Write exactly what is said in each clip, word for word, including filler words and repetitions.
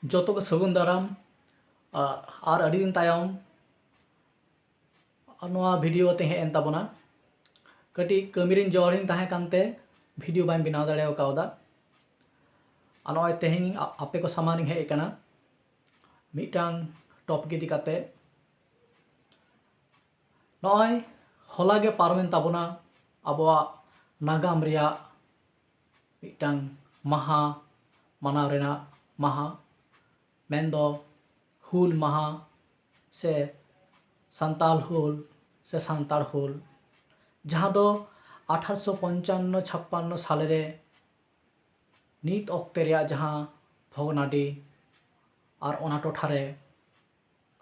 ᱡᱚᱛᱚ ᱠᱚ ᱥᱟᱹᱜᱩᱱ ᱫᱟᱨᱟᱢ᱾ ᱟᱨ ᱟᱹᱰᱤ ᱫᱤᱱ ᱛᱟᱭᱚᱢ ᱱᱚᱣᱟ ᱵᱷᱤᱰᱤᱭᱳ ᱛᱮ ᱦᱮᱡ ᱮᱱ ᱛᱟᱵᱚᱱᱟ᱾ ᱠᱟᱹᱴᱤᱡ ᱠᱟᱹᱢᱤ ᱨᱤᱧ ᱡᱚᱦᱚᱲᱤᱧ ᱛᱟᱦᱮᱸ ᱠᱟᱱᱛᱮ ᱵᱷᱤᱰᱤᱭᱳ ᱵᱟᱹᱧ ᱵᱮᱱᱟᱣ ᱫᱟᱲᱮ ᱠᱟᱣᱫᱟ᱾ ᱟᱨ ᱱᱚᱜᱼᱚᱭ ᱛᱮᱦᱮᱧ ᱟᱯᱮ ᱠᱚ ᱥᱟᱢᱟᱝ ᱨᱤᱧ ᱦᱮᱡ ᱟᱠᱟᱱᱟ ᱢᱤᱫᱴᱟᱝ ᱴᱚᱯᱤᱠ ᱤᱫᱤ ᱠᱟᱛᱮ᱾ ᱱᱚᱜᱼᱚᱭ ᱦᱚᱞᱟ ᱜᱮ ᱯᱟᱨᱚᱢᱮᱱ ᱛᱟᱵᱚᱱᱟ ᱟᱵᱚᱣᱟᱜ ᱱᱟᱜᱟᱢ ᱨᱮᱭᱟᱜ ᱢᱤᱫᱴᱟᱝ ᱢᱟᱦᱟ, ᱢᱟᱱᱟᱣ ᱨᱮᱱᱟᱜ ᱢᱟᱦᱟ, ᱢᱮᱱᱫᱚ ᱦᱩᱞ ᱢᱟᱦᱟ ᱥᱮ ᱥᱟᱱᱛᱟᱞ ᱦᱩᱞ ᱥᱮ ᱥᱟᱱᱛᱟᱲ ᱦᱩᱞ, ᱡᱟᱦᱟᱸ ᱫᱚ ᱟᱴᱷᱟᱨᱚᱥᱚ ᱯᱚᱧᱪᱟᱱᱱᱚ ᱪᱷᱟᱯᱯᱟᱱᱱᱚ ᱥᱟᱞᱮ ᱨᱮ ᱱᱤᱛ ᱚᱠᱛᱮ ᱨᱮᱭᱟᱜ ᱡᱟᱦᱟᱸ ᱵᱷᱚᱜᱽᱱᱟᱰᱤ ᱟᱨ ᱚᱱᱟ ᱴᱚᱴᱷᱟ ᱨᱮ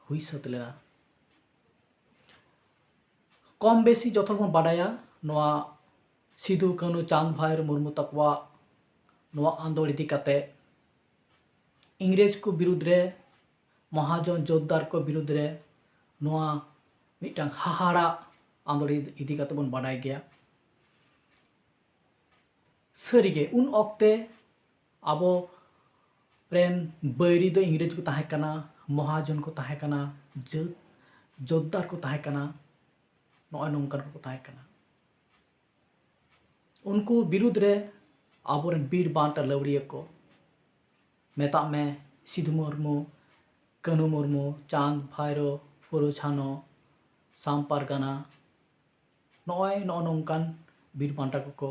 ᱦᱩᱭ ᱥᱟᱹᱛ ᱞᱮᱱᱟ᱾ ᱠᱚᱢ ᱵᱮᱥᱤ ᱡᱚᱛᱚ ᱦᱚᱲ ᱵᱚᱱ ᱵᱟᱰᱟᱭᱟ ᱱᱚᱣᱟ ᱥᱤᱫᱩ, ᱠᱟᱹᱱᱦᱩ, ᱪᱟᱸᱫᱽ, ᱵᱷᱟᱭᱨᱳ ᱢᱩᱨᱢᱩ ᱛᱟᱠᱚᱣᱟᱜ ᱱᱚᱣᱟ ᱟᱸᱫᱳᱲ ᱤᱫᱤ ᱠᱟᱛᱮ᱾ ᱤᱝᱨᱮᱡᱽ ᱠᱚ ᱵᱤᱨᱩᱫᱽ ᱨᱮ, ᱢᱚᱦᱟᱡᱚᱱ ᱡᱳᱛᱫᱟᱨ ᱠᱚ ᱵᱤᱨᱩᱫᱽ ᱨᱮ ᱱᱚᱣᱟ ᱢᱤᱫᱴᱟᱝ ᱦᱟᱦᱟᱲᱟᱜ ᱟᱸᱫᱳᱲ ᱤᱫᱤ ᱠᱟᱛᱮ ᱵᱚᱱ ᱵᱟᱰᱟᱭ ᱜᱮᱭᱟ᱾ ᱥᱟᱹᱨᱤᱜᱮ ᱩᱱ ᱚᱠᱛᱮ ᱟᱵᱚ ᱨᱮᱱ ᱵᱟᱹᱭᱨᱤ ᱫᱚ ᱤᱝᱨᱮᱡᱽ ᱠᱚ ᱛᱟᱦᱮᱸ ᱠᱟᱱᱟ, ᱢᱚᱦᱟᱡᱚᱱ ᱠᱚ ᱛᱟᱦᱮᱸ ᱠᱟᱱᱟ, ᱡᱟᱹᱛ ᱡᱳᱛᱫᱟᱨ ᱠᱚ ᱛᱟᱦᱮᱸ ᱠᱟᱱᱟ, ᱱᱚᱜᱼᱚᱭ ᱱᱚᱝᱠᱟᱱ ᱠᱚᱠᱚ ᱛᱟᱦᱮᱸ ᱠᱟᱱᱟ᱾ ᱩᱱᱠᱩ ᱵᱤᱨᱩᱫᱽ ᱨᱮ ᱟᱵᱚᱨᱮᱱ ᱵᱤᱨ ᱵᱟᱱᱴᱟ ᱞᱟᱹᱣᱲᱤᱭᱟᱹ ᱠᱚ, ᱢᱮᱛᱟᱜ ᱢᱮ ᱥᱤᱫᱷᱩ ᱢᱩᱨᱢᱩ, ᱠᱟᱹᱱᱦᱩ ᱢᱩᱨᱢᱩ, ᱪᱟᱸᱫᱽ, ᱵᱷᱟᱭᱨᱳ, ᱯᱷᱩᱞᱳ, ᱡᱷᱟᱱᱳ, ᱥᱟᱢ ᱯᱟᱨᱜᱟᱱᱟ, ᱱᱚᱜᱼᱚᱭ ᱱᱚᱜᱼᱚ ᱱᱚᱝᱠᱟᱱ ᱵᱤᱨ ᱵᱟᱱᱴᱟ ᱠᱚᱠᱚ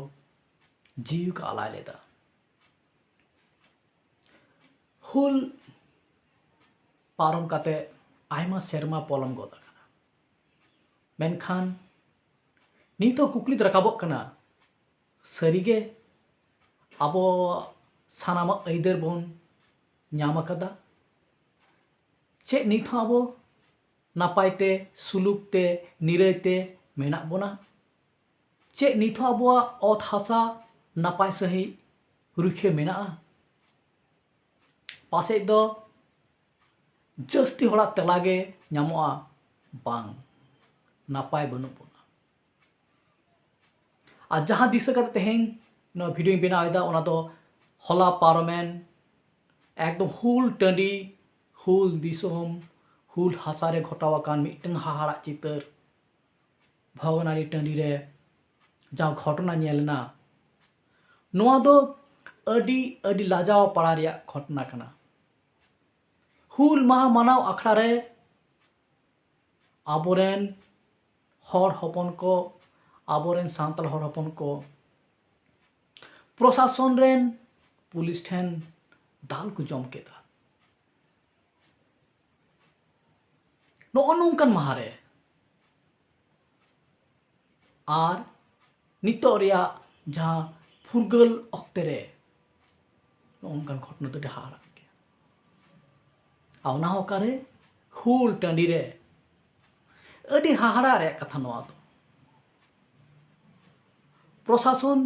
ᱡᱤᱣᱤ ᱠᱚ ᱟᱞᱟᱭ ᱞᱮᱫᱟ᱾ ᱦᱩᱞ ᱯᱟᱨᱚᱢ ᱠᱟᱛᱮ ᱟᱭᱢᱟ ᱥᱮᱨᱢᱟ ᱯᱚᱞᱚᱢ ᱜᱚᱫ ᱟᱠᱟᱱᱟ, ᱢᱮᱱᱠᱷᱟᱱ ᱱᱤᱛ ᱦᱚᱸ ᱠᱩᱠᱞᱤ ᱫᱚ ᱨᱟᱠᱟᱵᱚᱜ ᱠᱟᱱᱟ, ᱥᱟᱹᱨᱤᱜᱮ ᱟᱵᱚ ᱥᱟᱱᱟᱢᱟᱜ ᱟᱹᱭᱫᱟᱹᱨ ᱵᱚᱱ ᱧᱟᱢ ᱟᱠᱟᱫᱟ? ᱪᱮᱫ ᱱᱤᱛ ᱦᱚᱸ ᱟᱵᱚ ᱱᱟᱯᱟᱭ ᱛᱮ, ᱥᱩᱞᱩᱠ ᱛᱮ, ᱱᱤᱨᱟᱹᱭ ᱛᱮ ᱢᱮᱱᱟᱜ ᱵᱚᱱᱟ? ᱪᱮᱫ ᱱᱤᱛ ᱦᱚᱸ ᱟᱵᱚᱣᱟᱜ ᱚᱛ ᱦᱟᱥᱟ ᱱᱟᱯᱟᱭ ᱥᱟᱺᱦᱤᱡ ᱨᱩᱠᱷᱤᱭᱟᱹ ᱢᱮᱱᱟᱜᱼᱟ? ᱯᱟᱥᱮᱡ ᱫᱚ ᱡᱟᱹᱥᱛᱤ ᱦᱚᱲᱟᱜ ᱛᱮᱞᱟ ᱜᱮ ᱧᱟᱢᱚᱜᱼᱟ, ᱵᱟᱝ, ᱱᱟᱯᱟᱭ ᱵᱟᱹᱱᱩᱜ ᱵᱚᱱᱟ᱾ ᱟᱨ ᱡᱟᱦᱟᱸ ᱫᱤᱥᱟᱹ ᱠᱟᱛᱮ ᱛᱮᱦᱮᱧ ᱱᱚᱣᱟ ᱵᱷᱤᱰᱤᱭᱳᱧ ᱵᱮᱱᱟᱣ ᱮᱫᱟ, ᱚᱱᱟ ᱫᱚ ᱦᱚᱞᱟ ᱯᱟᱨᱚᱢᱮᱱ ᱮᱠᱫᱚᱢ ᱦᱩᱞ ᱴᱟᱺᱰᱤ, ᱦᱩᱞ ᱫᱤᱥᱚᱢ, ᱦᱩᱞ ᱦᱟᱥᱟ ᱨᱮ ᱜᱷᱚᱴᱟᱣ ᱟᱠᱟᱱ ᱢᱤᱫᱴᱟᱝ ᱦᱟᱦᱟᱲᱟᱜ ᱪᱤᱛᱟᱹᱨ᱾ ᱵᱷᱚᱜᱽᱱᱟᱰᱤ ᱴᱟᱺᱰᱤ ᱨᱮ ᱡᱟᱦᱟᱸ ᱜᱷᱚᱴᱚᱱᱟ ᱧᱮᱞ ᱮᱱᱟ, ᱱᱚᱣᱟ ᱫᱚ ᱟᱹᱰᱤ, ᱟᱹᱰᱤ ᱞᱟᱡᱟᱣ ᱯᱟᱲᱟ ᱨᱮᱭᱟᱜ ᱜᱷᱚᱴᱚᱱᱟ ᱠᱟᱱᱟ᱾ ᱦᱩᱞ ᱢᱟᱦᱟ ᱢᱟᱱᱟᱣ ᱟᱠᱷᱲᱟ ᱨᱮ ᱟᱵᱚᱨᱮᱱ ᱦᱚᱲ ᱦᱚᱯᱚᱱ ᱠᱚ, ᱟᱵᱚᱨᱮᱱ ᱥᱟᱱᱛᱟᱲ ᱦᱚᱲ ᱦᱚᱯᱚᱱ ᱠᱚ ᱯᱨᱚᱥᱟᱥᱚᱱ ᱨᱮᱱ ᱯᱩᱞᱤᱥ ᱴᱷᱮᱱ ᱫᱟᱞ ᱠᱚ ᱡᱚᱢ ᱠᱮᱫᱟ᱾ ᱱᱚᱜᱼᱚ ᱱᱚᱝᱠᱟᱱ ᱢᱟᱦᱟ ᱨᱮ ᱟᱨ ᱱᱤᱛᱚᱜ ᱨᱮᱭᱟᱜ ᱡᱟᱦᱟᱸ ᱯᱷᱩᱨᱜᱟᱹᱞ ᱚᱠᱛᱮ ᱨᱮ ᱱᱚᱜᱼᱚ ᱱᱚᱝᱠᱟᱱ ᱜᱷᱚᱴᱚᱱᱟ ᱫᱚ ᱟᱹᱰᱤ ᱦᱟᱦᱟᱲᱟᱜ ᱜᱮᱭᱟ᱾ ᱟᱨ ᱚᱱᱟ ᱦᱚᱸ ᱚᱠᱟᱨᱮ? ᱦᱩᱞ ᱴᱟᱺᱰᱤ ᱨᱮ᱾ ᱟᱹᱰᱤ ᱦᱟᱦᱟᱲᱟᱜ ᱨᱮᱭᱟᱜ ᱠᱟᱛᱷᱟ ᱱᱚᱣᱟ ᱫᱚ᱾ ᱯᱨᱚᱥᱟᱥᱚᱱ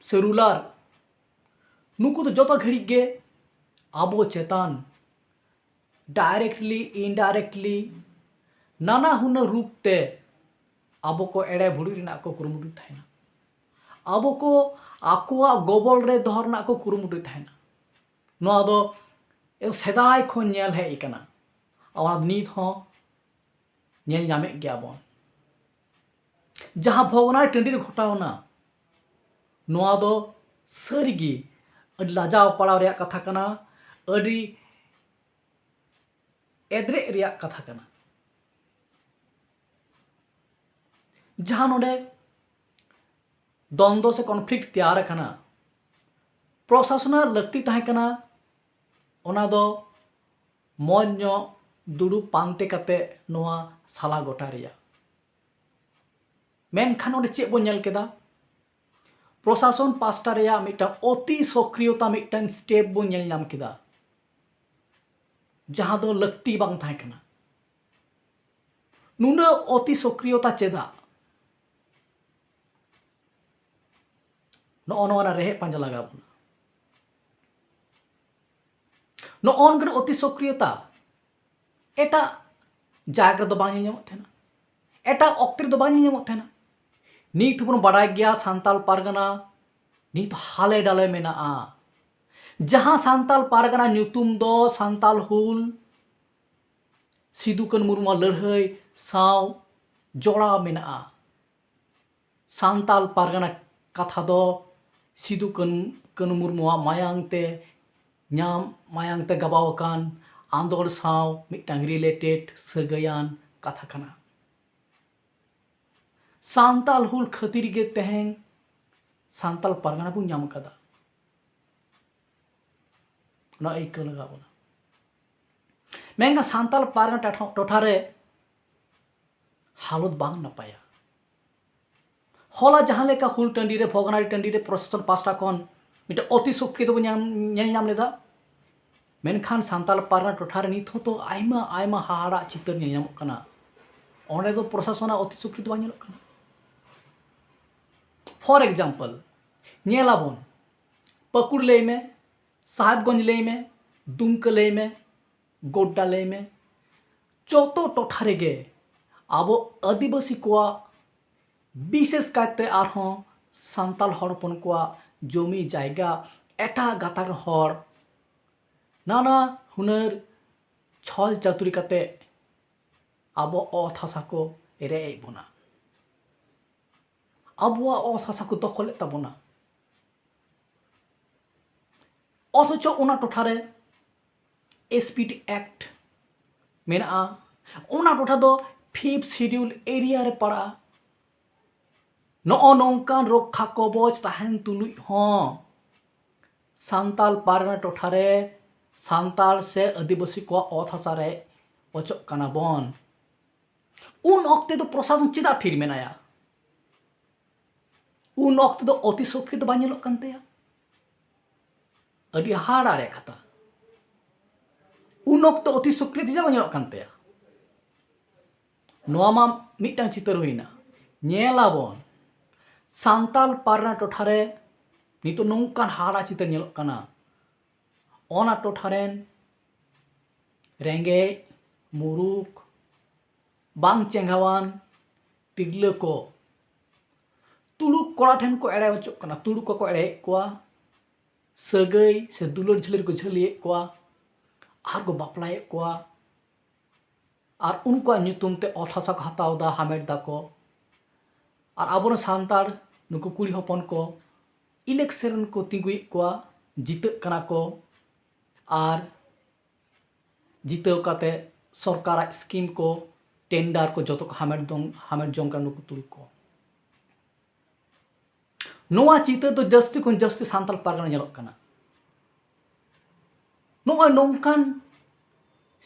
ᱥᱮ ᱨᱩᱞᱟᱨ, ᱱᱩᱠᱩ ᱫᱚ ᱡᱚᱛᱚ ᱜᱷᱟᱹᱲᱤᱡ ᱜᱮ ᱟᱵᱚ ᱪᱮᱛᱟᱱ directly, indirectly, ᱱᱟᱱᱟ ᱦᱩᱱᱟᱹᱨ ᱨᱩᱯ ᱛᱮ ᱟᱵᱚ ᱠᱚ ᱮᱲᱮ ᱵᱷᱩᱲᱤ ᱨᱮᱱᱟᱜ ᱠᱚ ᱠᱩᱨᱩᱢᱩᱴᱩᱭ ᱛᱟᱦᱮᱱᱟ᱾ ᱟᱵᱚ ᱠᱚ ᱟᱠᱚᱣᱟᱜ ᱜᱚᱵᱚᱞ ᱨᱮ ᱫᱚᱦᱚ ᱨᱮᱱᱟᱜ ᱠᱚ ᱠᱩᱨᱩᱢᱩᱴᱩᱭ ᱛᱟᱦᱮᱱᱟ᱾ ᱱᱚᱣᱟ ᱫᱚ ᱥᱮᱫᱟᱭ ᱠᱷᱚᱱ ᱧᱮᱞ ᱦᱮᱡ ᱟᱠᱟᱱᱟ, ᱟᱨ ᱱᱤᱛ ᱦᱚᱸ ᱧᱮᱞ ᱧᱟᱢᱮᱫ ᱜᱮᱭᱟ ᱵᱚᱱ᱾ ᱡᱟᱦᱟᱸ ᱵᱷᱚᱜᱽᱱᱟᱰᱤ ᱴᱟᱺᱰᱤ ᱨᱮ ᱜᱷᱚᱴᱟᱣ ᱮᱱᱟ, ᱱᱚᱣᱟ ᱫᱚ ᱥᱟᱹᱨᱤᱜᱮ ᱟᱹᱰᱤ ᱞᱟᱡᱟᱣ ᱯᱟᱲᱟᱣ ᱨᱮᱭᱟᱜ ᱠᱟᱛᱷᱟ ᱠᱟᱱᱟ, ᱟᱹᱰᱤ ᱮᱫᱽᱨᱮᱜ ᱨᱮᱭᱟᱜ ᱠᱟᱛᱷᱟ ᱠᱟᱱᱟ᱾ ᱡᱟᱦᱟᱸ ᱱᱚᱰᱮ ᱫᱚᱱᱫᱚ ᱥᱮ conflict ᱛᱮᱭᱟᱨ ᱟᱠᱟᱱᱟ, ᱯᱨᱚᱥᱟᱥᱚᱱᱟᱜ ᱞᱟᱹᱠᱛᱤ ᱛᱟᱦᱮᱸ ᱠᱟᱱᱟ ᱚᱱᱟ ᱫᱚ ᱢᱚᱡᱽ ᱧᱚᱜ ᱫᱩᱲᱩᱵ ᱯᱟᱱᱛᱮ ᱠᱟᱛᱮ ᱱᱚᱣᱟ ᱥᱟᱞᱟ ᱜᱚᱴᱟ ᱨᱮᱭᱟᱜ᱾ ᱢᱮᱱᱠᱷᱟᱱ ᱚᱸᱰᱮ ᱪᱮᱫ ᱵᱚᱱ ᱧᱮᱞ ᱠᱮᱫᱟ? ᱯᱨᱚᱥᱟᱥᱚᱱ ᱯᱟᱥᱴᱟ ᱨᱮᱭᱟᱜ ᱢᱤᱫᱴᱟᱝ ᱚᱛᱤ ᱥᱚᱠᱨᱤᱭᱚᱛᱟ, ᱢᱤᱫᱴᱟᱝ step ᱵᱚᱱ ᱧᱮᱞ ᱧᱟᱢ ᱠᱮᱫᱟ, ᱡᱟᱦᱟᱸ ᱫᱚ ᱞᱟᱹᱠᱛᱤ ᱵᱟᱝ ᱛᱟᱦᱮᱸ ᱠᱟᱱᱟ᱾ ᱱᱩᱱᱟᱹᱜ ᱚᱛᱤ ᱥᱚᱠᱨᱤᱭᱚᱛᱟ ᱪᱮᱫᱟᱜ? ᱱᱚᱜᱼᱚ ᱱᱚᱣᱟ ᱨᱮᱱᱟᱜ ᱨᱮᱦᱮᱫ ᱯᱟᱸᱡᱟ ᱞᱟᱜᱟᱣ ᱵᱚᱱᱟ᱾ ᱱᱚᱜᱼᱚ ᱱᱚᱝᱠᱟᱱ ᱚᱛᱤ ᱥᱚᱠᱨᱤᱭᱚᱛᱟ ᱮᱴᱟᱜ ᱡᱟᱭᱜᱟ ᱨᱮᱫᱚ ᱵᱟᱝ ᱧᱮᱞ ᱧᱟᱢᱚᱜ ᱛᱟᱦᱮᱱᱟ, ᱮᱴᱟᱜ ᱚᱠᱛᱮ ᱨᱮᱫᱚ ᱵᱟᱝ ᱧᱮᱞ ᱧᱟᱢᱚᱜ ᱛᱟᱦᱮᱱᱟ᱾ ᱱᱤᱛ ᱦᱚᱸᱵᱚᱱ ᱵᱟᱰᱟᱭ ᱜᱮᱭᱟ, ᱥᱟᱱᱛᱟᱲ ᱯᱟᱨᱜᱟᱱᱟ ᱱᱤᱛ ᱦᱟᱞᱮ ᱰᱟᱞᱮ ᱢᱮᱱᱟᱜᱼᱟ᱾ ᱡᱟᱦᱟᱸ ᱥᱟᱱᱛᱟᱞ ᱯᱟᱨᱜᱟᱱᱟ ᱧᱩᱛᱩᱢ ᱫᱚ ᱥᱟᱱᱛᱟᱞ ᱦᱩᱞ, ᱥᱤᱫᱩ ᱠᱟᱹᱱᱩ ᱢᱩᱨᱢᱩᱣᱟᱜ ᱞᱟᱹᱲᱦᱟᱹᱭ ᱥᱟᱶ ᱡᱚᱲᱟᱣ ᱢᱮᱱᱟᱜᱼᱟ᱾ ᱥᱟᱱᱛᱟᱞ ᱯᱟᱨᱜᱟᱱᱟ ᱠᱟᱛᱷᱟ ᱫᱚ ᱥᱤᱫᱩ ᱠᱟᱹᱱᱩ, ᱠᱟᱹᱱᱩ ᱢᱩᱨᱢᱩᱣᱟᱜ ᱢᱟᱭᱟᱝ ᱛᱮ ᱧᱟᱢ, ᱢᱟᱭᱟᱝ ᱛᱮ ᱜᱟᱵᱟᱣ ᱟᱠᱟᱱ ᱟᱸᱫᱳᱲ ᱥᱟᱶ ᱢᱤᱫᱴᱟᱝ related, ᱥᱟᱹᱜᱟᱹᱭᱟᱱ ᱠᱟᱛᱷᱟ ᱠᱟᱱᱟ᱾ ᱥᱟᱱᱛᱟᱞ ᱦᱩᱞ ᱠᱷᱟᱹᱛᱤᱨ ᱜᱮ ᱛᱮᱦᱮᱧ ᱥᱟᱱᱛᱟᱞ ᱯᱟᱨᱜᱟᱱᱟ ᱵᱚᱱ ᱧᱟᱢ ᱟᱠᱟᱫᱟ᱾ ᱚᱱᱟ ᱟᱹᱭᱠᱟᱹᱣ ᱞᱟᱜᱟᱣ ᱵᱚᱱᱟ᱾ ᱢᱮᱱᱠᱷᱟᱱ ᱥᱟᱱᱛᱟᱞ ᱯᱟᱨᱜᱟᱱᱟ ᱴᱚᱴᱷᱟ, ᱴᱚᱴᱷᱟ ᱨᱮ ᱦᱟᱞᱚᱛ ᱵᱟᱝ ᱱᱟᱯᱟᱭᱟ᱾ ᱦᱚᱞᱟ ᱡᱟᱦᱟᱸ ᱞᱮᱠᱟ ᱦᱩᱞ ᱴᱟᱺᱰᱤ ᱨᱮ, ᱵᱷᱚᱜᱽᱱᱟᱰᱤ ᱴᱟᱺᱰᱤ ᱨᱮ ᱯᱨᱚᱥᱟᱥᱚᱱ ᱯᱟᱦᱴᱟ ᱠᱷᱚᱱ ᱢᱤᱫᱴᱮᱱ ᱚᱛᱤ ᱥᱚᱠᱨᱤᱭᱚ ᱵᱚᱱ ᱧᱟᱢ, ᱧᱮᱞ ᱧᱟᱢ ᱞᱮᱫᱟ, ᱢᱮᱱᱠᱷᱟᱱ ᱥᱟᱱᱛᱟᱞ ᱯᱟᱨᱜᱟᱱᱟ ᱴᱚᱴᱷᱟ ᱨᱮ ᱱᱤᱛ ᱦᱚᱸᱛᱚ ᱟᱭᱢᱟ, ᱟᱭᱢᱟ ᱦᱟᱦᱟᱲᱟᱜ ᱪᱤᱛᱟᱹᱨ ᱧᱮᱞ ᱧᱟᱢᱚᱜ ᱠᱟᱱᱟ᱾ ᱚᱸᱰᱮ ᱫᱚ ᱯᱨᱚᱥᱟᱥᱚᱱᱟᱜ ᱚᱛᱤ ᱥᱚᱠᱨᱤᱭᱚ ᱵᱟᱝ ᱧᱮᱞᱚᱜ ᱠᱟᱱᱟ᱾ For example, ᱧᱮᱞᱟᱵᱚᱱ, ᱯᱟᱹᱠᱩᱲ ᱞᱟᱹᱭ ᱢᱮ, ᱥᱟᱦᱮᱵᱽᱜᱚᱸᱡᱽ ᱞᱟᱹᱭ ᱢᱮ, ᱫᱩᱢᱠᱟᱹ ᱞᱟᱹᱭ ᱢᱮ, ᱜᱳᱰᱰᱟ ᱞᱟᱹᱭ ᱢᱮ, ᱡᱚᱛᱚ ᱴᱚᱴᱷᱟ ᱨᱮᱜᱮ ᱟᱵᱚ ᱟᱹᱫᱤᱵᱟᱹᱥᱤ ᱠᱚᱣᱟᱜ, ᱵᱤᱥᱮᱥ ᱠᱟᱭᱛᱮ ᱟᱨᱦᱚᱸ ᱥᱟᱱᱛᱟᱲ ᱦᱚᱲ ᱦᱚᱯᱚᱱ ᱠᱚᱣᱟᱜ ᱡᱚᱢᱤ ᱡᱟᱭᱜᱟ ᱮᱴᱟᱜ ᱜᱟᱛᱟᱠ ᱨᱮᱱ ᱦᱚᱲ ᱱᱟᱱᱟ ᱦᱩᱱᱟᱹᱨ ᱪᱷᱚᱞ ᱪᱟᱹᱛᱩᱨᱤ ᱠᱟᱛᱮ ᱟᱵᱚ ᱚᱛ ᱦᱟᱥᱟ ᱠᱚ ᱨᱮᱡ ᱮᱫ ᱵᱚᱱᱟ, ᱟᱵᱚᱣᱟᱜ ᱚᱛ ᱦᱟᱥᱟ ᱠᱚ ᱫᱚᱠᱷᱚᱞᱮᱫ ᱛᱟᱵᱚᱱᱟ᱾ ᱚᱛᱷᱚᱪᱚ ᱚᱱᱟ ᱴᱚᱴᱷᱟ ᱨᱮ S P T Act ᱢᱮᱱᱟᱜᱼᱟ, ᱚᱱᱟ ᱴᱚᱴᱷᱟ ᱫᱚ Fifth Schedule area ᱨᱮ ᱯᱟᱲᱟᱜᱼᱟ᱾ ᱱᱚᱜᱼᱚ ᱱᱚᱝᱠᱟᱱ ᱨᱚᱠᱠᱷᱟ ᱠᱚᱵᱚᱪ ᱛᱟᱦᱮᱱ ᱛᱩᱞᱩᱡ ᱦᱚᱸ ᱥᱟᱱᱛᱟᱞ ᱯᱟᱨᱜᱟᱱᱟ ᱴᱚᱴᱷᱟ ᱨᱮ ᱥᱟᱱᱛᱟᱲ ᱥᱮ ᱟᱹᱫᱤᱵᱟᱹᱥᱤ ᱠᱚᱣᱟᱜ ᱚᱛ ᱦᱟᱥᱟ ᱨᱮ ᱚᱪᱚᱜ ᱠᱟᱱᱟ ᱵᱚᱱ᱾ ᱩᱱ ᱚᱠᱛᱮ ᱫᱚ ᱯᱨᱚᱥᱟᱥᱚᱱ ᱪᱮᱫᱟᱜ ᱛᱷᱤᱨ ᱢᱮᱱᱟᱭᱟ? ᱩᱱ ᱚᱠᱛᱮ ᱫᱚ ᱚᱛᱤ ᱥᱚᱠᱨᱤᱭᱚ ᱫᱚ ᱵᱟᱝ ᱧᱮᱞᱚᱜ ᱠᱟᱱ ᱛᱟᱭᱟ᱾ ᱟᱹᱰᱤ ᱦᱟᱦᱟᱲᱟ ᱨᱮᱭᱟᱜ ᱠᱟᱛᱷᱟ, ᱩᱱ ᱚᱠᱛᱚ ᱚᱛᱤ ᱥᱚᱠᱨᱤᱭᱚ ᱪᱮᱫᱟᱜ ᱵᱟᱝ ᱧᱮᱞᱚᱜ ᱠᱟᱱ ᱛᱟᱭᱟ? ᱱᱚᱣᱟ ᱢᱟ ᱢᱤᱫᱴᱟᱝ ᱪᱤᱛᱟᱹᱨ ᱦᱩᱭᱱᱟ᱾ ᱧᱮᱞᱟᱵᱚᱱ, ᱥᱟᱱᱛᱟᱞ ᱯᱟᱨᱜᱟᱱᱟ ᱴᱚᱴᱷᱟ ᱨᱮ ᱱᱤᱛᱚᱜ ᱱᱚᱝᱠᱟᱱ ᱦᱟᱦᱟᱲᱟ ᱪᱤᱛᱟᱹᱨ ᱧᱮᱞᱚᱜ ᱠᱟᱱᱟ᱾ ᱚᱱᱟ ᱴᱚᱴᱷᱟ ᱨᱮᱱ ᱨᱮᱸᱜᱮᱡ, ᱢᱩᱨᱩᱠ, ᱵᱟᱝ ᱪᱮᱸᱜᱷᱟᱣᱟᱱ ᱛᱤᱨᱞᱟᱹ ᱠᱚ ᱛᱩᱲᱩᱠ ᱠᱚᱲᱟ ᱴᱷᱮᱱ ᱠᱚ ᱮᱲᱮ ᱦᱚᱪᱚᱜ ᱠᱟᱱᱟ, ᱛᱩᱲᱩᱠ ᱠᱚᱠᱚ ᱮᱲᱮᱭᱮᱫ ᱠᱚᱣᱟ᱾ ᱥᱟᱹᱜᱟᱹᱭ ᱥᱮ ᱫᱩᱞᱟᱹᱲ ᱡᱷᱟᱹᱞᱤ ᱨᱮᱠᱚ ᱡᱷᱟᱹᱞᱤᱭᱮᱫ ᱠᱚᱣᱟ ᱟᱨ ᱠᱚ ᱵᱟᱯᱞᱟᱭᱮᱫ ᱠᱚᱣᱟ᱾ ᱟᱨ ᱩᱱᱠᱩᱣᱟᱜ ᱧᱩᱛᱩᱢ ᱛᱮ ᱚᱛ ᱦᱟᱥᱟ ᱠᱚ ᱦᱟᱛᱟᱣ ᱮᱫᱟ, ᱦᱟᱢᱮᱴ ᱫᱟᱠᱚ᱾ ᱟᱨ ᱟᱵᱚᱨᱮᱱ ᱥᱟᱱᱛᱟᱲ ᱱᱩᱠᱩ ᱠᱩᱲᱤ ᱦᱚᱯᱚᱱ ᱠᱚ ᱤᱞᱮᱠᱥᱚᱱ ᱨᱮᱠᱚ ᱛᱤᱸᱜᱩᱭᱮᱫ ᱠᱚᱣᱟ, ᱡᱤᱛᱟᱹᱜ ᱠᱟᱱᱟ ᱠᱚ᱾ ᱟᱨ ᱡᱤᱛᱟᱹᱣ ᱠᱟᱛᱮ ᱥᱚᱨᱠᱟᱨᱟᱜ ᱥᱠᱤᱢ ᱠᱚ, ᱴᱮᱱᱰᱟᱨ ᱠᱚ ᱡᱚᱛᱚ ᱠᱚ ᱦᱟᱢᱮᱴ ᱫᱚᱝ ᱦᱟᱢᱮᱴ ᱡᱚᱝ ᱠᱟᱱᱟ ᱱᱩᱠᱩ ᱛᱩᱲᱩᱠ ᱠᱚ᱾ ᱱᱚᱣᱟ ᱪᱤᱛᱟᱹᱨ ᱫᱚ ᱡᱟᱹᱥᱛᱤ ᱠᱷᱚᱱ ᱡᱟᱹᱥᱛᱤ ᱥᱟᱱᱛᱟᱲ ᱯᱟᱨᱜᱟᱱᱟ ᱧᱮᱞᱚᱜ ᱠᱟᱱᱟ᱾ ᱱᱚᱜᱼᱚᱭ ᱱᱚᱝᱠᱟᱱ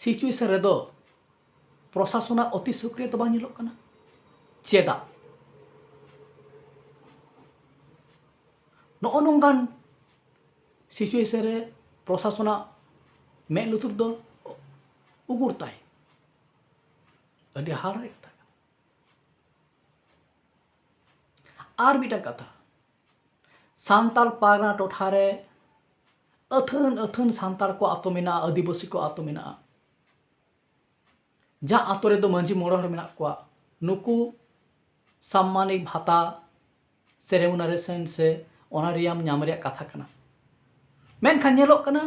ᱥᱤᱪᱩᱭᱮᱥᱚᱱ ᱨᱮᱫᱚ ᱯᱨᱚᱥᱟᱥᱚᱱᱟᱜ ᱚᱛᱤ ᱥᱚᱠᱨᱤᱭᱚ ᱫᱚ ᱵᱟᱝ ᱧᱮᱞᱚᱜ ᱠᱟᱱᱟ᱾ ᱪᱮᱫᱟᱜ? ᱱᱚᱜᱼᱚ ᱱᱚᱝᱠᱟᱱ ᱥᱤᱪᱩᱭᱮᱥᱚᱱ ᱨᱮ ᱯᱨᱚᱥᱟᱥᱚᱱᱟᱜ ᱢᱮᱫ ᱞᱩᱛᱩᱨ ᱫᱚ ᱩᱜᱩᱨ ᱛᱟᱭ᱾ ᱟᱹᱰᱤ ᱦᱟᱦᱟᱲᱟᱜ ᱨᱮᱭᱟᱜ ᱠᱟᱛᱷᱟ ᱠᱟᱱᱟ᱾ ᱟᱨ ᱢᱤᱫᱴᱟᱝ ᱠᱟᱛᱷᱟ, ᱥᱟᱱᱛᱟᱲ ᱯᱟᱨᱜᱟᱱᱟ ᱴᱚᱴᱷᱟ ᱨᱮ ᱟᱹᱛᱷᱟᱹᱱ ᱟᱹᱛᱷᱟᱹᱱ ᱥᱟᱱᱛᱟᱲ ᱠᱚ ᱟᱛᱳ ᱢᱮᱱᱟᱜᱼᱟ, ᱟᱹᱫᱤᱵᱟᱹᱥᱤ ᱠᱚ ᱟᱛᱳ ᱢᱮᱱᱟᱜᱼᱟ᱾ ᱡᱟᱦᱟᱸ ᱟᱛᱳ ᱨᱮᱫᱚ ᱢᱟᱹᱡᱷᱤ ᱢᱚᱬᱮ ᱦᱚᱲ ᱢᱮᱱᱟᱜ ᱠᱚᱣᱟ, ᱱᱩᱠᱩ ᱥᱟᱢᱢᱟᱱᱤᱠ ᱵᱷᱟᱛᱟ ᱥᱮ ᱨᱮᱢᱩᱱᱟᱨᱮᱥᱚᱱ ᱥᱮ ᱚᱱᱟᱨᱤᱭᱟᱢ ᱧᱟᱢ ᱨᱮᱭᱟᱜ ᱠᱟᱛᱷᱟ ᱠᱟᱱᱟ᱾ ᱢᱮᱱᱠᱷᱟᱱ ᱧᱮᱞᱚᱜ ᱠᱟᱱᱟ,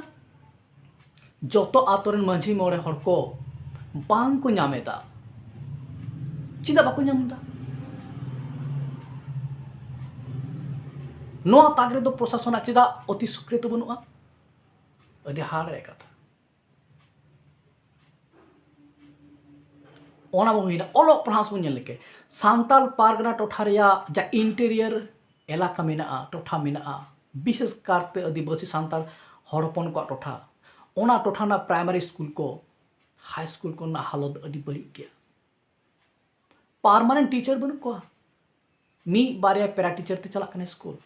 ᱡᱚᱛᱚ ᱟᱛᱳ ᱨᱮᱱ ᱢᱟᱹᱡᱷᱤ ᱢᱚᱬᱮ ᱦᱚᱲ ᱠᱚ ᱵᱟᱝ ᱠᱚ ᱧᱟᱢ ᱮᱫᱟ᱾ ᱪᱮᱫᱟᱜ ᱵᱟᱠᱚ ᱧᱟᱢ ᱮᱫᱟ? ᱱᱚᱣᱟ ᱛᱟᱠ ᱨᱮᱫᱚ ᱯᱨᱚᱥᱟᱥᱚᱱᱟᱜ ᱪᱮᱫᱟᱜ ᱚᱛᱤ ᱥᱚᱠᱨᱤᱭᱚ ᱵᱟᱹᱱᱩᱜᱼᱟ? ᱟᱹᱰᱤ ᱦᱟᱦᱟᱲᱟᱜ ᱨᱮᱭᱟᱜ ᱠᱟᱛᱷᱟ᱾ ᱚᱱᱟ ᱵᱚᱱ ᱦᱩᱭᱱᱟ, ᱚᱞᱚᱜ ᱯᱟᱲᱦᱟᱣ ᱥᱮᱫ ᱵᱚᱱ ᱧᱮᱞ ᱞᱮᱜᱮ᱾ ᱥᱟᱱᱛᱟᱲ ᱯᱟᱨᱜᱟᱱᱟ ᱴᱚᱴᱷᱟ ᱨᱮᱭᱟᱜ ᱡᱟ ᱤᱱᱴᱮᱨᱤᱭᱟᱨ ᱮᱞᱟᱠᱟ ᱢᱮᱱᱟᱜᱼᱟ, ᱴᱚᱴᱷᱟ ᱢᱮᱱᱟᱜᱼᱟ, ᱵᱤᱥᱮᱥ ᱠᱟᱨᱛᱮ ᱟᱹᱫᱤᱵᱟᱹᱥᱤ ᱥᱟᱱᱛᱟᱲ ᱦᱚᱲ ᱦᱚᱯᱚᱱ ᱠᱚᱣᱟᱜ ᱴᱚᱴᱷᱟ, ᱚᱱᱟ ᱴᱚᱴᱷᱟ ᱨᱮᱱᱟᱜ ᱯᱨᱟᱭᱢᱟᱨᱤ ᱥᱠᱩᱞ ᱠᱚ, ᱦᱟᱭ ᱥᱠᱩᱞ ᱠᱚ ᱨᱮᱱᱟᱜ ᱦᱟᱞᱚᱛ ᱟᱹᱰᱤ ᱵᱟᱹᱲᱤᱡ ᱜᱮᱭᱟ᱾ ᱯᱟᱨᱢᱟᱱᱮᱱᱴ ᱴᱤᱪᱟᱨ ᱵᱟᱹᱱᱩᱜ ᱠᱚᱣᱟ, ᱢᱤᱫ ᱵᱟᱨᱭᱟ ᱯᱮᱨᱟ ᱴᱤᱪᱟᱨ ᱛᱮ ᱪᱟᱞᱟᱜ ᱠᱟᱱᱟ ᱥᱠᱩᱞ᱾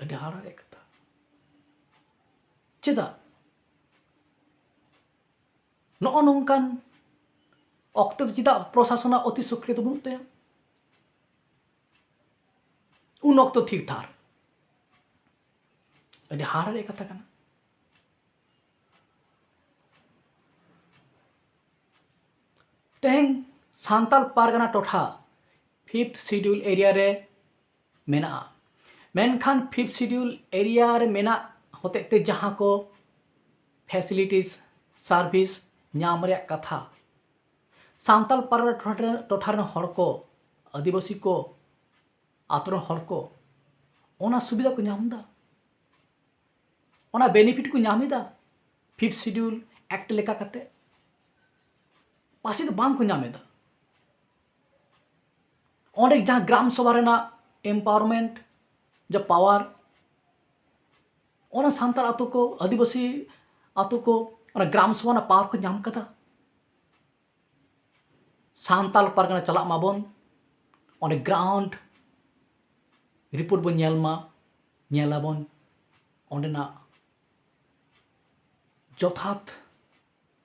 ᱟᱹᱰᱤ ᱦᱟᱦᱟᱲᱟᱜ ᱨᱮᱭᱟᱜ ᱠᱟᱛᱷᱟ᱾ ᱪᱮᱫᱟᱜ? ᱱᱚᱜᱼᱚ ᱱᱚᱝᱠᱟᱱ ᱚᱠᱛᱚ ᱫᱚ ᱪᱮᱫᱟᱜ ᱯᱨᱚᱥᱟᱥᱚᱱᱟᱜ ᱚᱛᱤ ᱥᱚᱠᱨᱤᱭᱚ ᱫᱚ ᱵᱟᱹᱱᱩᱜ ᱛᱟᱭᱟ? ᱩᱱ ᱚᱠᱛᱚ ᱛᱷᱤᱨ ᱛᱷᱟᱨ᱾ ᱟᱹᱰᱤ ᱦᱟᱦᱟᱲᱟᱜ ᱨᱮᱭᱟᱜ ᱠᱟᱛᱷᱟ ᱠᱟᱱᱟ᱾ ᱛᱮᱦᱮᱧ ᱥᱟᱱᱛᱟᱲ ᱯᱟᱨᱜᱟᱱᱟ ᱴᱚᱴᱷᱟ ᱯᱷᱤᱯᱛᱷ ᱥᱤᱰᱤᱭᱩᱞ ᱮᱨᱤᱭᱟ ᱨᱮ ᱢᱮᱱᱟᱜᱼᱟ᱾ ᱢᱮᱱᱠᱷᱟᱱ ᱯᱷᱤᱯᱛᱷ ᱥᱤᱰᱤᱭᱩᱞ ᱮᱨᱤᱭᱟ ᱨᱮ ᱢᱮᱱᱟᱜ ᱦᱚᱛᱮᱡ ᱛᱮ ᱡᱟᱦᱟᱸ ᱠᱚ ᱯᱷᱮᱥᱤᱞᱤᱴᱤᱥ, ᱥᱟᱨᱵᱷᱤᱥ ᱧᱟᱢ ᱨᱮᱭᱟᱜ ᱠᱟᱛᱷᱟ, ᱥᱟᱱᱛᱟᱞ ᱯᱟᱨᱜᱟᱱᱟ ᱴᱚᱴᱷᱟ ᱨᱮᱱ, ᱴᱚᱴᱷᱟ ᱨᱮᱱ ᱦᱚᱲ ᱠᱚ, ᱟᱹᱫᱤᱵᱟᱹᱥᱤ ᱠᱚ, ᱟᱛᱳ ᱨᱮᱱ ᱦᱚᱲ ᱠᱚ ᱚᱱᱟ ᱥᱩᱵᱤᱫᱷᱟ ᱠᱚ ᱧᱟᱢ ᱮᱫᱟ, ᱚᱱᱟ ᱵᱮᱱᱤᱯᱷᱤᱴ ᱠᱚ ᱧᱟᱢ ᱮᱫᱟ ᱯᱷᱤᱯᱛᱷ ᱥᱤᱰᱤᱭᱩᱞ ᱮᱠᱴ ᱞᱮᱠᱟ ᱠᱟᱛᱮ? ᱯᱟᱥᱮ ᱫᱚ ᱵᱟᱝ ᱠᱚ ᱧᱟᱢ ᱮᱫᱟ᱾ ᱚᱸᱰᱮ ᱡᱟᱦᱟᱸ ᱜᱨᱟᱢ ᱥᱚᱵᱷᱟ ᱨᱮᱱᱟᱜ ᱮᱢᱯᱟᱣᱟᱨᱢᱮᱱᱴ, ᱡᱟ ᱯᱟᱣᱟᱨ, ᱚᱱᱟ ᱥᱟᱱᱛᱟᱲ ᱟᱛᱳ ᱠᱚ, ᱟᱹᱫᱤᱵᱟᱹᱥᱤ ᱟᱛᱳ ᱠᱚ ᱚᱱᱟ ᱜᱨᱟᱢ ᱥᱚᱵᱷᱟ ᱨᱮᱱᱟᱜ ᱯᱟᱣᱟᱨ ᱠᱚ ᱧᱟᱢ ᱠᱟᱫᱟ᱾ ᱥᱟᱱᱛᱟᱲ ᱯᱟᱨᱜᱟᱱᱟ ᱪᱟᱞᱟᱜ ᱢᱟᱵᱚᱱ, ᱚᱸᱰᱮ ᱜᱨᱟᱣᱩᱱᱰ ᱨᱤᱯᱳᱨᱴ ᱵᱚᱱ ᱧᱮᱞ ᱢᱟ, ᱧᱮᱞᱟᱵᱚᱱ ᱚᱸᱰᱮᱱᱟᱜ ᱡᱚᱛᱷᱟᱛ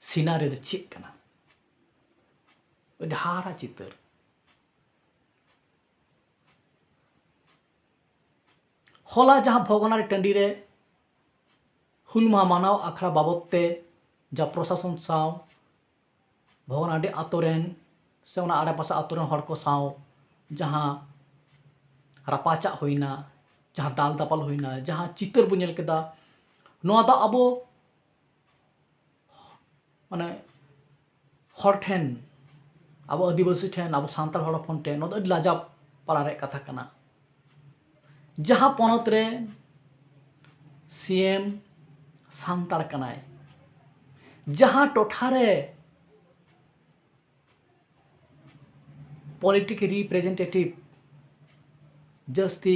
ᱥᱤᱱᱟᱨᱤ ᱫᱚ ᱪᱮᱫ ᱠᱟᱱᱟ᱾ ᱟᱹᱰᱤ ᱦᱟᱦᱟᱲᱟ ᱪᱤᱛᱟᱹᱨ᱾ ᱦᱚᱞᱟ ᱡᱟᱦᱟᱸ ᱵᱷᱚᱜᱽᱱᱟᱰᱤ ᱴᱟᱺᱰᱤ ᱨᱮ ᱦᱩᱞ ᱢᱟᱦᱟ ᱢᱟᱱᱟᱣ ᱟᱠᱷᱲᱟ ᱵᱟᱵᱚᱫ ᱛᱮ ᱡᱟ ᱯᱨᱚᱥᱟᱥᱚᱱ ᱥᱟᱶ ᱵᱷᱚᱜᱽᱱᱟᱰᱤ ᱟᱛᱳ ᱨᱮᱱ ᱥᱮ ᱚᱱᱟ ᱟᱲᱮᱯᱟᱥᱮ ᱟᱛᱳ ᱨᱮᱱ ᱦᱚᱲ ᱠᱚ ᱥᱟᱶ ᱡᱟᱦᱟᱸ ᱨᱟᱯᱟᱪᱟᱜ ᱦᱩᱭᱱᱟ, ᱡᱟᱦᱟᱸ ᱫᱟᱞ ᱫᱟᱯᱟᱞ ᱦᱩᱭᱱᱟ, ᱡᱟᱦᱟᱸ ᱪᱤᱛᱟᱹᱨ ᱵᱚᱱ ᱧᱮᱞ ᱠᱮᱫᱟ, ᱱᱚᱣᱟ ᱫᱚ ᱟᱵᱚ ᱢᱟᱱᱮ ᱦᱚᱲ ᱴᱷᱮᱱ, ᱟᱵᱚ ᱟᱹᱫᱤᱵᱟᱹᱥᱤ ᱴᱷᱮᱱ, ᱟᱵᱚ ᱥᱟᱱᱛᱟᱲ ᱦᱚᱲ ᱦᱚᱯᱚᱱ ᱴᱷᱮᱱ ᱱᱚᱣᱟ ᱫᱚ ᱟᱹᱰᱤ ᱞᱟᱡᱟᱣ ᱯᱟᱲᱟ ᱨᱮᱭᱟᱜ ᱠᱟᱛᱷᱟ ᱠᱟᱱᱟ᱾ ᱡᱟᱦᱟᱸ ᱯᱚᱱᱚᱛ ᱨᱮ ᱥᱤ ᱮᱢ ᱥᱟᱱᱛᱟᱲ ᱠᱟᱱᱟᱭ, ᱡᱟᱦᱟᱸ ᱴᱚᱴᱷᱟ ᱨᱮ ᱯᱚᱞᱤᱴᱤᱠ ᱨᱤᱯᱨᱮᱡᱮᱱᱴᱮᱴᱤᱵᱷ ᱡᱟᱹᱥᱛᱤ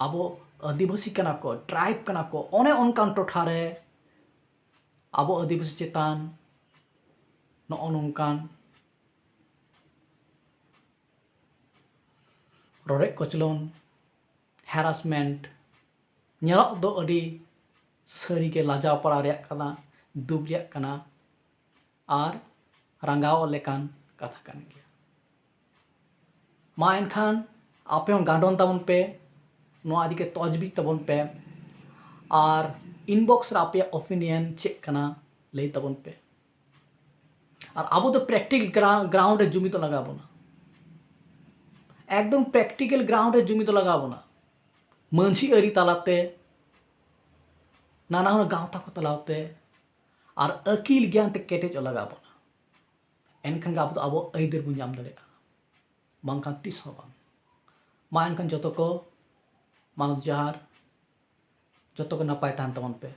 ᱟᱵᱚ ᱟᱹᱫᱤᱵᱟᱹᱥᱤ ᱠᱟᱱᱟ ᱠᱚ, ᱴᱨᱟᱭᱤᱵᱽ ᱠᱟᱱᱟ ᱠᱚ, ᱚᱱᱮ ᱚᱱᱠᱟᱱ ᱴᱚᱴᱷᱟ ᱨᱮ ᱟᱵᱚ ᱟᱹᱫᱤᱵᱟᱹᱥᱤ ᱪᱮᱛᱟᱱ ᱱᱚᱜᱼᱚ ᱱᱚᱝᱠᱟᱱ ᱨᱚᱰᱚᱡ ᱠᱚᱪᱞᱚᱱ, ᱦᱮᱨᱟᱥᱢᱮᱱᱴ ᱧᱮᱞᱚᱜ ᱫᱚ ᱟᱹᱰᱤ ᱥᱟᱹᱨᱤᱜᱮ ᱞᱟᱡᱟᱣ ᱯᱟᱲᱟᱣ ᱨᱮᱭᱟᱜ ᱠᱟᱱᱟ, ᱫᱩᱠ ᱨᱮᱭᱟᱜ ᱠᱟᱱᱟ ᱟᱨ ᱨᱟᱸᱜᱟᱣ ᱞᱮᱠᱟᱱ ᱠᱟᱛᱷᱟ ᱠᱟᱱ ᱜᱮᱭᱟ᱾ ᱢᱟ ᱮᱱᱠᱷᱟᱱ ᱟᱯᱮ ᱦᱚᱸ ᱜᱟᱸᱰᱚᱱ ᱛᱟᱵᱚᱱ ᱯᱮ, ᱱᱚᱣᱟ ᱤᱫᱤ ᱠᱟᱛᱮ ᱛᱚᱡᱽᱵᱤᱡᱽ ᱛᱟᱵᱚᱱ ᱯᱮ, ᱟᱨ ᱤᱱᱵᱚᱠᱥ ᱨᱮ ᱟᱯᱮᱭᱟᱜ ᱚᱯᱤᱱᱤᱭᱚᱱ ᱪᱮᱫ ᱠᱟᱱᱟ ᱞᱟᱹᱭ ᱛᱟᱵᱚᱱ ᱯᱮ᱾ ᱟᱨ ᱟᱵᱚ ᱫᱚ ᱯᱨᱮᱠᱴᱤᱠᱮᱞ ᱜᱨᱟᱣᱩᱱᱰ ᱨᱮ ᱡᱩᱢᱤᱫᱚᱜ ᱞᱟᱜᱟᱣ ᱵᱚᱱᱟ, ᱮᱠᱫᱚᱢ ᱯᱨᱮᱠᱴᱤᱠᱮᱞ ᱜᱨᱟᱣᱩᱱᱰ ᱨᱮ ᱡᱩᱢᱤᱫᱚᱜ ᱞᱟᱜᱟᱣ ᱵᱚᱱᱟ᱾ ᱢᱟᱹᱡᱷᱤ ᱟᱹᱨᱤ ᱛᱟᱞᱟᱛᱮ, ᱱᱟᱱᱟ ᱦᱩᱱᱟᱹᱨ ᱜᱟᱶᱛᱟ ᱠᱚ ᱛᱟᱞᱟᱛᱮ ᱟᱨ ᱟᱹᱠᱤᱞ ᱜᱮᱭᱟᱱ ᱛᱮ ᱠᱮᱴᱮᱡᱚᱜ ᱞᱟᱜᱟᱣ ᱵᱚᱱᱟ᱾ ᱮᱱᱠᱷᱟᱱ ᱜᱮ ᱟᱵᱚ ᱫᱚ ᱟᱵᱚ ᱟᱹᱭᱫᱟᱹᱨ ᱵᱚᱱ ᱧᱟᱢ ᱫᱟᱲᱮᱭᱟᱜᱼᱟ, ᱵᱟᱝᱠᱷᱟᱱ ᱛᱤᱥ ᱦᱚᱸ ᱵᱟᱝ᱾ ᱢᱟ ᱮᱱᱠᱷᱟᱱ ᱡᱚᱛᱚ ᱠᱚ ᱢᱟᱱᱚᱛ ᱡᱚᱦᱟᱨ, ᱡᱚᱛᱚ ᱠᱚ ᱱᱟᱯᱟᱭ ᱛᱟᱦᱮᱱ ᱛᱟᱵᱚᱱ ᱯᱮ᱾